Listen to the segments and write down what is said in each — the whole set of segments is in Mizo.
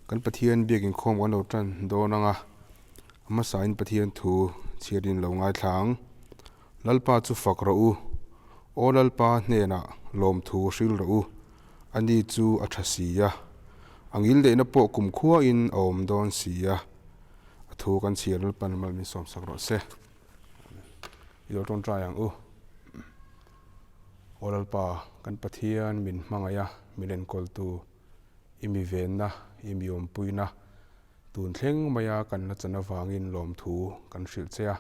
Kan Pathian biak inkhawm kan lo tan dawn ang a, a hmasain Pathian thu chhiarin lo ngaithla ang. Lalpa chu fak rawh u, Aw Lalpa hnenah lawmthu hril rawh u, ani chu a tha si a, a ngildeihna pawh kumkhuain a awm dawn si a. A thu kan chhiar Lalpan mal min sawmsak rawh se. I lo tawngtai ang u. Aw Lalpa, kan Pathian min hmangaih a, min enkawltu, i mi venna, i mi awmpuina, tun thleng maia kan la chan avangin lawmthu kan hrilh che a.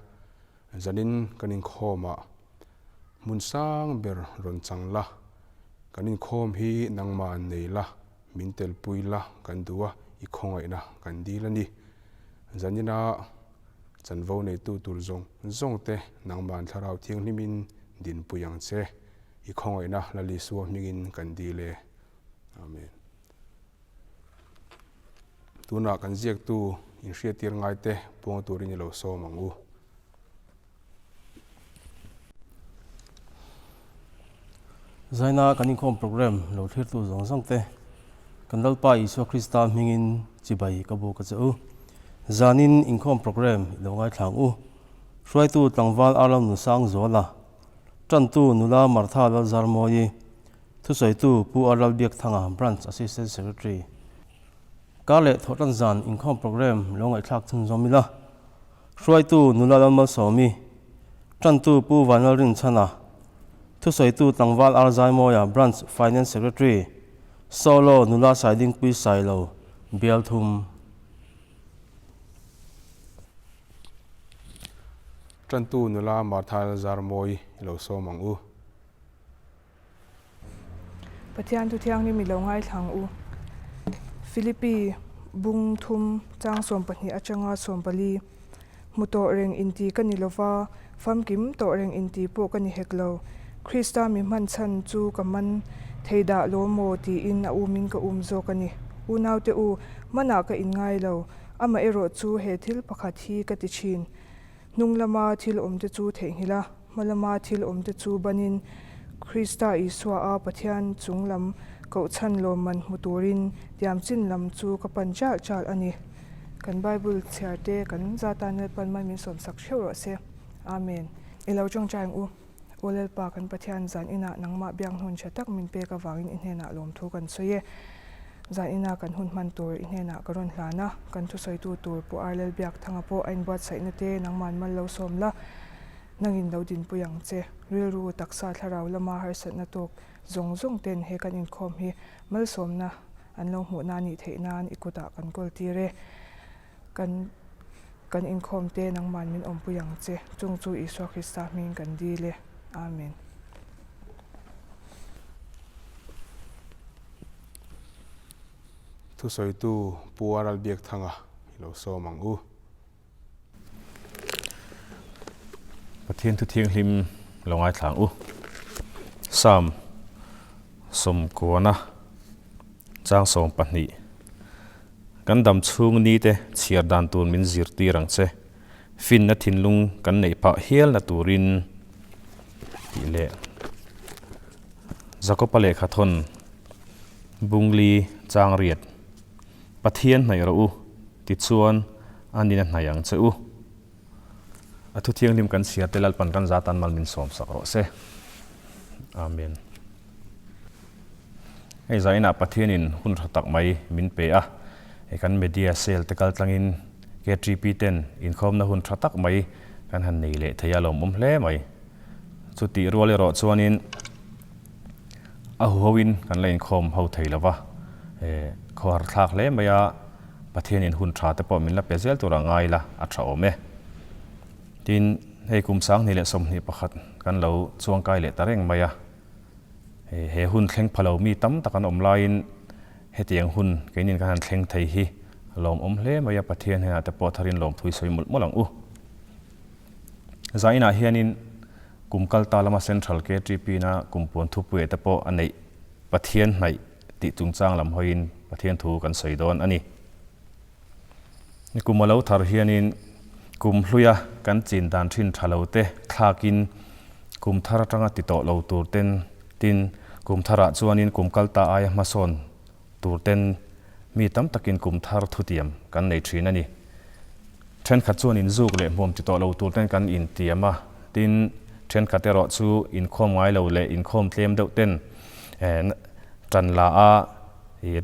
Zanin kan inkhawmah hmun sang ber rawn chang la, kan inkhawm hi nangmah nei la, min telpui la kan duh a, i khawngaihna kan dil a ni. Zanina Chanvo neitu tur zawng zawng te nangman Thlarau Thianghlimin dinpui ang che. I khawngaihna Lal Isua hmingin kan dil e. Amen. Tunah kan ziaktu inhriattir ngaite puang turin i lo sawm ang u. Zaina kan inkhawm program lo thlirtu zawng zawng te, kan Lalpa Isua Krista hmingin chibai ka bu ka che u. Zanin inkhawm program i lo ngaithlang u. Hruaitu tlangval Arlam Nusang Zuala, Tantu Nula Martha Lalzarmawi, Thusawitu Pu Arlal Biakthanga, Branch Assistant Secretary. Kar leh thawhtan zan inkhawm program lo ngaihthlak chhunzawm ila. Hruaitu Nula Lalmalsawmi, Tantu Pu Vanlalrinchhana, Thusawitu Tlangval R Zaimawia, Branch Finance Secretary, Solo Nula Saidingpui Sailo, Bial thum. Tantu Nula Martha Lalzarmawi i lo sawm ang u. Pathian thu thianghlim i lo ngaithla ang u. Philippi bung thum chang 12 atanga 14 Hmu tawh reng inti ka ni lova, famkim tawh reng inti pawh ka ni hek lo. Krista mi hman chhan chu ka man thei dah lo maw tiin a umin ka um zawk a ni. Unaute u, hmanah ka inngai lo. Amaherawh chu he thil pakhat hi ka ti thin. Hnung lama thil awmte chu theihnghilh a, hma lama thil awmte chu banin Krista Isua a Pathian chung lam kohchhan lawmman hmu turin tiamchin lam chu ka pan chal chal a ni. Kan Bible chhiar te kan zatan Lalpan man min sawmsak hreuh rawh se. Amen. I lo tawngtai ang u. Aw Lalpa kan Pathian zan inah nangmah biak hmun tha tak min pek avangin i hnenah lawmthu kan sawi e. Zan ina kan hun hman tur i hnenah ka rawn hlan a, kan thusawitu tur Pu Ar Lalbiakthanga pawh a inbuatsaihna te nangman mal lo sawm la, nangin lo dinpui ang che. Rilru, taksa, thlarau lama harsatna tawk zawng zawng ten he kan inkhawm hi malsawmna an lo hmuhna a nih theih nan i kutah kan kawl tir e. Kan kan inkhawm te nangman min awmpui ang che. Chung chu Isua Krista hmingin kan dil e. Amen. Thusawitu Pu Aral Biakthanga i lo sawm ang u. Pathian thu thianghlim lo ngaithla ang u. Psalm sawmkuana chang 12 Kan dam chhung ni te chhiar dan tur min zirtir ang che. Finna thinlung kan neih phah hialna turin tih leh Jakopa lehkha thawn Bungli chang riat Pathian hnaih rawh u tichuan a nina hnaih ang che u. A thu thianghlim kan chhiar te Lalpan kan za tan mal min sawm sak rawh se. Amen. Hei zainah Pathianin hun tha tak mai min pe a, hei kan media cell te kal tlangin KTP ten inkhawmna hun tha tak mai kan han nei leh thei a lawmawm hle mai. Chutih rual erawh chuanin a huhoin kan la inkhawm ho thei lo va, khawhar thlak hle mai a, Pathianin hun tha te pawh min la pe zel tur a ngai la a tha awm e. Tin, hei kum 2021 kan lo chuangkai leh ta reng mai a, he hun thleng pha lo mi tam tak an awm laiin hetiang hun keinin kan han thleng thei hi a lawmawm hle mai a, Pathian hnenah te pawh tharin lawmthui sawi mawlh mawlh ang u. Zainah hianin kum kal ta lama Central KTP na kum puan thupuia te pawh a neih Pathian hnaih tih chungchang lam hawiin Pathian thu kan sawi dawn a ni. Kum a lo thar hianin kum hluia kan chin dan thin tha lo te thlakin kum thar atanga ti tawh lo tur ten tin kum tharah chuanin kum kal ta aia hmasawn tur ten Mi tam takin kum thar thutiam kan nei thin a ni. Thenkhat chuan inzuk leh hmuam ti tawh lo tur ten kan intiam a, tin, thenkhat erawh chu inkhawm ngai lo leh inkhawm tlem deuh ten tan la a,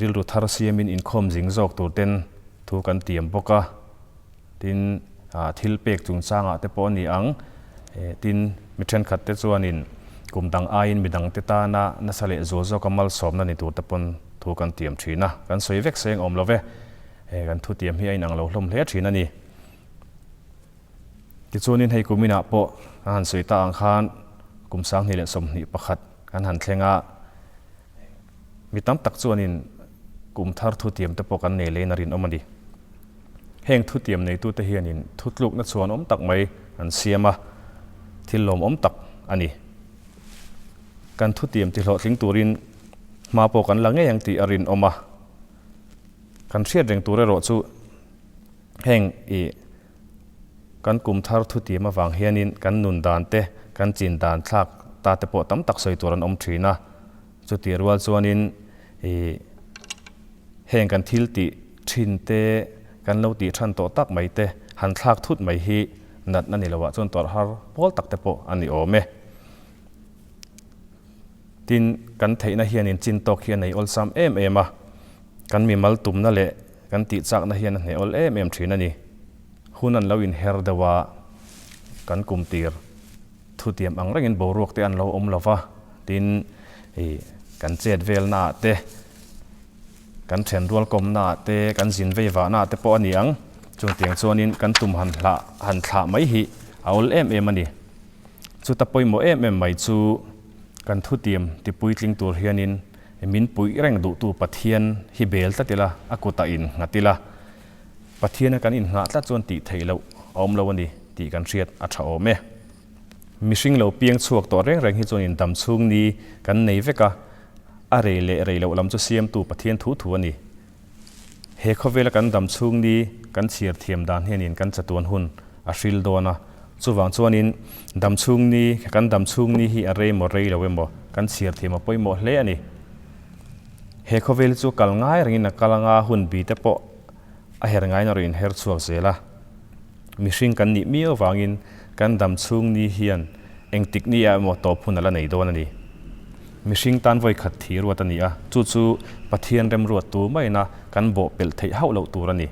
rilru thar siamin inkhawm zing zawk tur ten thu kan tiam bawk a. Tin, thil pek chungchangah te pawh a ni ang. Tin, mi thenkhat te chuanin kum dang aiin mi dangte tana nasa leh zual zawka malsawmna ni tur te pawn thu kan tiam thin a, kan sawi vek seng awm lo ve. Kan thutiam hi a inang lo hlawm hle thin a ni. Tichuanin hei kum inah pawh kan han sawi ta ang khan kum 2021 kan han thleng a, mi tam tak chuanin kum thar thutiam te pawh kan nei leiin a rinawm a ni. Heng thutiam neitute hianin thutlukna chhuan awm tak mai an siam a, thil lawmawm tak a ni. Kan thutiam tihlawhtling turin hma pawh kan la ngei ang tih a rinawm a. Kan hriat reng tur erawh chu heng i kan kum thar thutiam avang hianin kan nun dan te, kan chin dan thlak ta te pawh tam tak sawi tur an awm thin a. Chutih rual chuanin i heng kan thil tih thin te, kan lo tih than tawh tak mai te han thlak thut mai hi natna ni loah chuan tawrh har pawl tak te pawh a ni awm e. Tin, kan theihna hianin chin tawk hi a nei awlsam em em a, kan mimal tumna leh kan tihchakna hian a hneh awl em em thin a ni. Hun an lo inher deuh a, kan kum tir thutiam ang rengin boruak te an lo awm lo va, tin, ih, kan chet velnaah te, kan thenrual kawmnaah te, kan zin vei vahnaah te pawh a ni ang. Chungtiang chuanin kan tum han hlah, han thlah mai hi a awl em em a ni. Chuta pawimawh em em mai chu kan thutiam tipuitling tur hianin min puih reng duhtu Pathian hi bel tlat ila, a kutah innghat ila, Pathiana kan innghah tlat chuan tih theih loh a awm lo a ni tih kan hriat a tha awm e. Mihring lo piang chhuak tawh reng reng hi chuan indam chhung ni kan nei vek a, a rei leh rei loh lam chu siamtu Pathian thu thu a ni. He khawvela kan dam chhung ni kan chhiar thiam dan hianin kan chatuan hun a hril dawn a, chuvang chuanin dam chhung ni, kan dam chhung ni hi a rei maw rei lo emaw kan chhiar thiam a pawimawh hle a ni. He khawvel hi chu kal ngai rengin a kal anga hun bi te pawh a her ngaiin a rawn inher chhuak zel a. Mihring kan nih miau vangin kan dam chhung ni hian engtik ni ah emaw tawp hun a la nei dawn a ni. Mihring tan vawi khat thi ruat a ni a, chu chu Pathian remruat tu maina kan bawh pelh theih hauh loh tur a ni.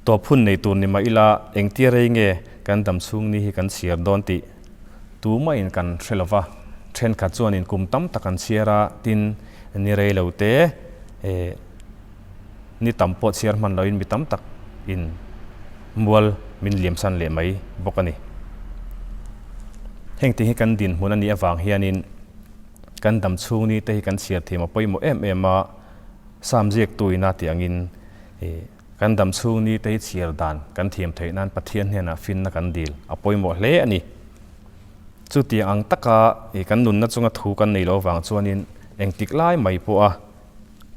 Tawp hun nei tur ni mah ila engtia rei nge kan dam chhung ni hi kan chhiar dawn tih tu mahin kan hre lo va, thenkhat chuanin kum tam tak an chhiar a, tin ni rei lo te eh. Ni tam pawh chhiar hman loin mi tam tak in mual min liamsan leh mai bawk a ni. Heng te hi kan dinhmun a nih avang hianin kan dam chhung ni te hi kan chhiar thiam a pawimawh em em a, Sam ziaktu ina tih angin kan dam chhung ni te hi chhiar dan kan thiam theih nan Pathian hnenah finna kan dil a pawimawh hle a ni. Chutiang ang taka kan nunna chunga thu kan nei lo avang chuanin engtik lai mai pawha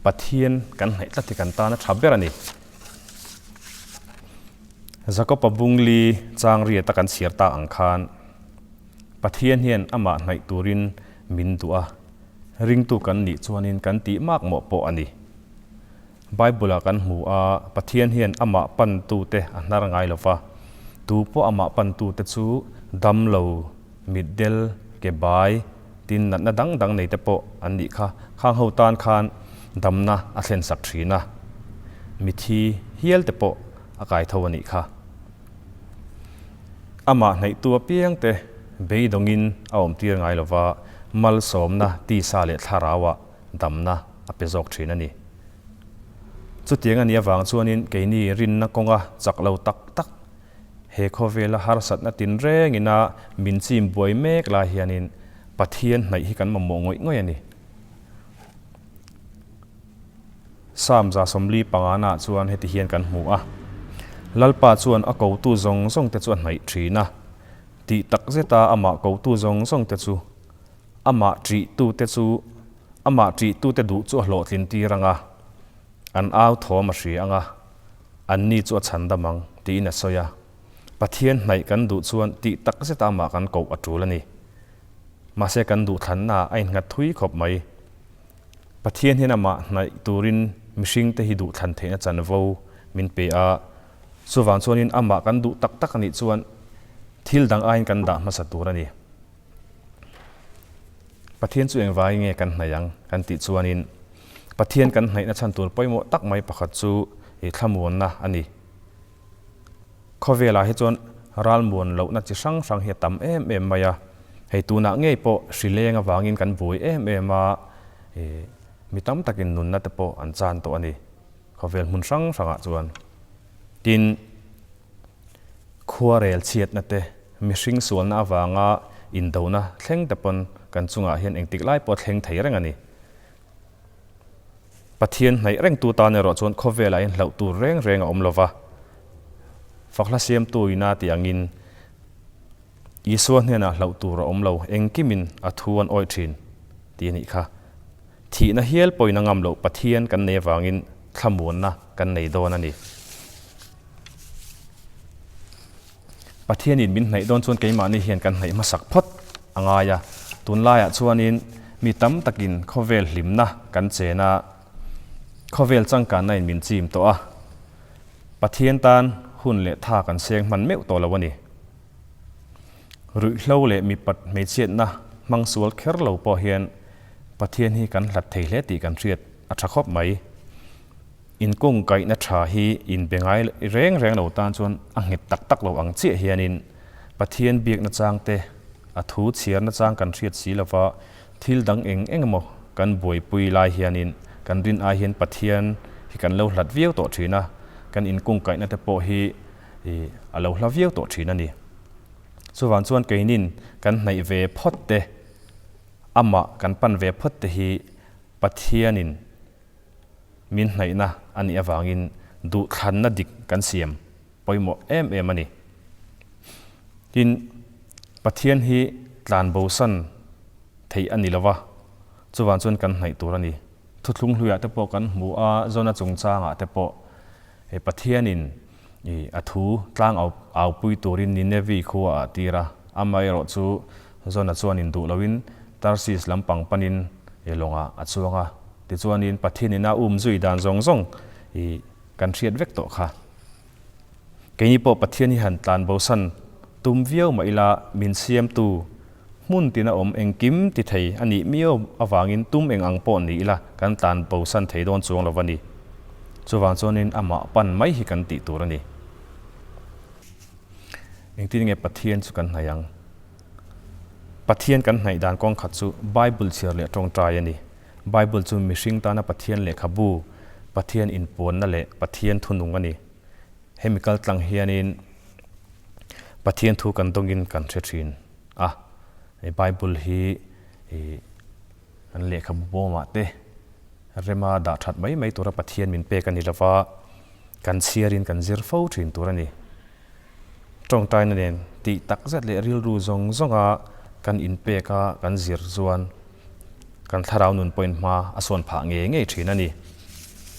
Pathian kan hnaih tlat hi kan tan a tha ber a ni. Jakob-a bungli chang riata kan chhiar tak ang khan Pathian hian amah hnaih turin min duh a, ringtu kan nih chuanin kan tih mak mawh pawh a ni. Bible-ah kan hmu a, Pathian hian amah pantute a hnar ngai lo va, tu pawh amah pantute chu dam lo, mitdel, ke bai, Tin, natna dang dang nei te pawh an nih kha. Khang ho tan khan damna a thlen sak thin a, mithi hial te pawh a kai tho a nih kha. Amah hnaihtu apiang te beidawngin a awm tir ngai lova, malsawmna tisa leh thlarauah damna a pe zawk thin a ni. Chutiang a nih avang chuanin keini rinna kawnga chak lo tak tak He khawvela harsatna tinreng ina min chim buai mek lai hianin Pathian hnaih hi kan mamawh ngawih ngawih a ni. Psalm 45 nah chuan heti hian kan hmu a, Lalpa chuan a kotu zawng zawng te chu a hnaih thin a, tih tak zeta amah kotu zawng zawng te chu, amah ṭihtute chu, amah ṭihtute duh chu a hlawhtlin tir ang a. An au thawm a hria ang a, anni chu a chhan dam ang, tiin a sawi a. Pathian hnaih kan duh chuan tih tak zeta amah kan koh a tul a ni. Mahse kan duhthlannaah a innghat thui khawp mai. Pathian hian amah hnaih turin mihringte hi duhthlan theihna chanvo min pe a, chuvang chuanin amah kan duh tak tak a nih chuan thil dang aiin kan dah hmasa tur a ni. Pathian chu engvai nge kan hnaih ang kan tih chuanin Pathian kan hnaihna chhan tur pawimawh tak mai pakhat chu thlamuanna a ni. Khawvelah hi chuan ralmuan lohna chi hrang hrang hi a tam em em mai a, hei tunah ngei pawh hri leng avangin kan buai em em a, mi tam takin nunna te pawh an chan tawh a ni khawvel hmun hrang hrangah chuan. Tin, khuarel chhiatna te, mihring sualna avanga indona thleng te pawn kan chungah hian engtik lai pawh a thleng thei reng a ni. Pathian hnaih rengtu tan erawh chuan khawvelah hian hlauh tur reng reng a awm lo va. Fakhla siamtu ina tih angin Isua hnenah hlauh tur a awm lo, engkimin a thu an awih thin tih a nih kha. Thihna hial pawhin a ngam loh Pathian kan nei avangin thlamuanna kan nei dawn a ni. Pathianin min hnaih dawn chuan keimahni hian kan hnaih hmasak phawt a ngai a. Tunlaiah chuanin mi tam takin khawvel hlimna kan chen a, khawvel changkanna in min chim tawh a. Pathian tan hun leh tha kan seng hman meuh tawh lo a ni. Ruihhlo leh mipat hmeichhiatna hmang sual kher lo pawh hian Pathian hi kan hlat thei hle tih kan hriat a tha khawp mai. Inkungkaihna tha hi inbe ngai reng reng lo tan chuan a nghet tak tak lo ang chiah hianin Pathian biakna chang te, a thu chhiarna chang kan hriat si lova thil dang eng eng emaw kan buaipui lai hianin kan rin ai hian Pathian hi kan lo hlat viau tawh thin a, kan inkungkaihna te pawh hi a lo hla viau tawh thin a ni. Chuvang chuan keinin kan hnaih ve phawt te, amah kan pan ve phawt te hi Pathianin Min hnaihna a nih avangin duhthlanna dik kan siam pawimawh em em a ni. Tin, Pathian hi tlanbosan theih a ni lo va, chuvang chuan kan hnaih tur a ni. Thuthlung hluiah te pawh kan hmu a, Jona chungchangah te pawh he Pathianin a thu tlang aupui turin Ninevi khua a tir a, amaherawh chu Jona chuan induh loin Tarsis lampang panin lawngah a chuang a. Tichuanin Pathianin a um zui dan zawng zawng i kan hriat vek tawh kha. Keini pawh Pathian hi han tlan bosan tum viau mah ila min siamtu hmun tina awm engkim ti thei a nih miau avangin tum eng ang pawh ni ila kan tlan bosan thei dawn chuang lo a ni. Chuvang chuanin amah pan mai hi kan tih tur a ni. Engtin nge Pathian chu kan hnaih ang? Pathian kan hnaih dan kawng khat chu Bible chhiar leh tawngtai a ni. Bible chu mihring tana Pathian lehkhabu, Pathian inpuanna leh Pathian thunung a ni. Hemi kal tlang hianin Pathian thu kan dawngin kan hre thin a. Bible hi kan lehkhabu bawmah te rema dah that mai mai tura Pathian min pek a ni lova, kan chhiarin kan zir fo thin tur a ni. Tawngtaina nen tih tak zet leh rilru zawng zawnga kan inpek a, kan zir chuan kan thlarau nun pawhin hma a sawn phah ngei ngei thin a ni.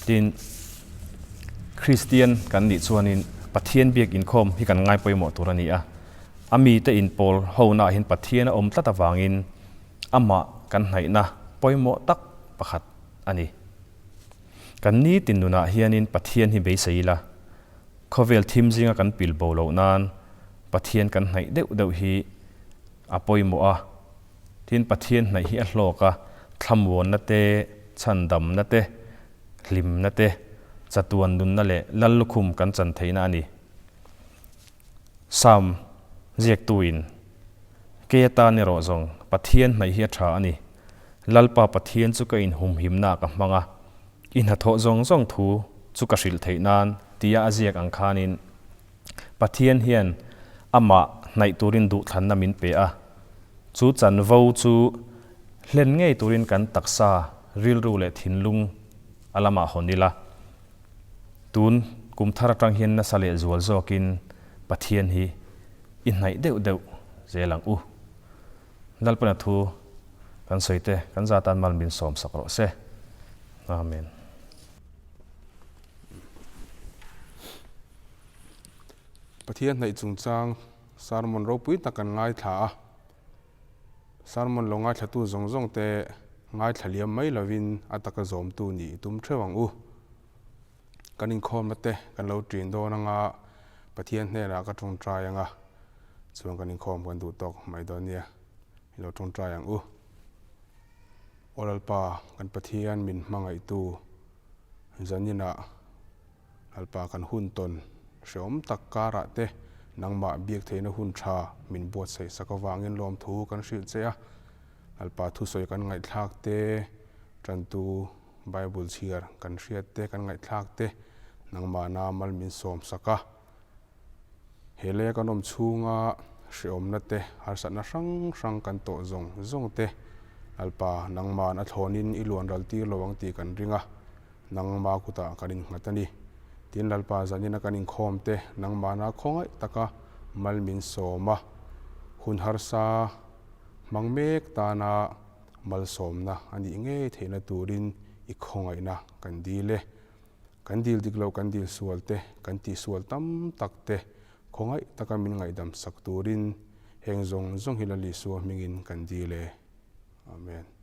Tin, Kristian kan nih chuanin Pathian biak inkhawm hi kan ngai pawimawh tur a ni a. A mite inpawl honaah hian Pathian a awm tlat avangin amah kan hnaihna pawimawh tak pakhat a ni. Kan nitin nunah hianin Pathian hi beisei ila, Khawvel thim zinga kan pil bo loh nan Pathian kan hnaih deuh deuh hi a pawimawh a, tin Pathian hnaih hi a hlawk a, thlamuanna te, chhandamna te, hlimna te, chatuan nunna leh lal lukhum kan chan theihna a ni. Psalm ziaktuin, Kei atan erawh zawng Pathian hnaih hi a tha a ni, Lalpa Pathian chu ka inhumhimnaah ka hmang a, I hnathawh zawng zawng thu chu ka hrilh theih nan tia a ziak ang khanin Pathian hian amah hnaih turin duhthlanna min pe a, chu chanvo chu hlen ngei turin kan taksa, rilru leh thinlung a lamah hawn ila. Tun kum thar atang hian nasa leh zual zawkin Pathian hi i hnaih deuh deuh zel ang u. Lalpana thu kan sawi te kan za tan mal min sawm sak rawh se. Amen. Pathian hnaih chungchang sermon ropui tak kan ngaithla a, sermon lo ngaithlatu zawng zawng te. Ngaithla liam mai lovin a taka zawmtu nih i tum theuh ang u. Kan inkhawmna te kan lo ṭin dawn anga Pathian hnenah ka ṭawngṭai anga chuan kan inkhawm kan duh tawk mai dawn nia. I lo ṭawngṭai ang u. Aw Lalpa, kan Pathian min hmangaihtu zaninah Lalpa kan hun tawn hrehawm tak karah te nangmah biak theihna hun tha min buatsaih sak avangin lawmthu kan hrilh che a. Lalpa thusawi kan ngaihthlak te, tantu Bible chhiar kan hriat te kan ngaihthlak te nangmahna mal min sawm sak a. He lei kan awm chhunga hrehawmna te, harsatna hrang hrang kan tawh zawng zawng te Lalpa nangman a thlawnin i luan ral tir lo ang tih kan ring a, nangma kutah kan innghat a ni. Tin Lalpa zanina kan inkhawm te nangmahna khawngaih taka mal min sawm a, hun harsa hmang mek tana malsawmna a nih ngei theihna turin i khawngaihna kan dil e. Kan dil dik loh kan dil sual te, kan tih sual tam tak te khawngaih taka min ngaihdam sak turin heng zawng zawng hi Lal Isua hmingin kan dil e. Amen.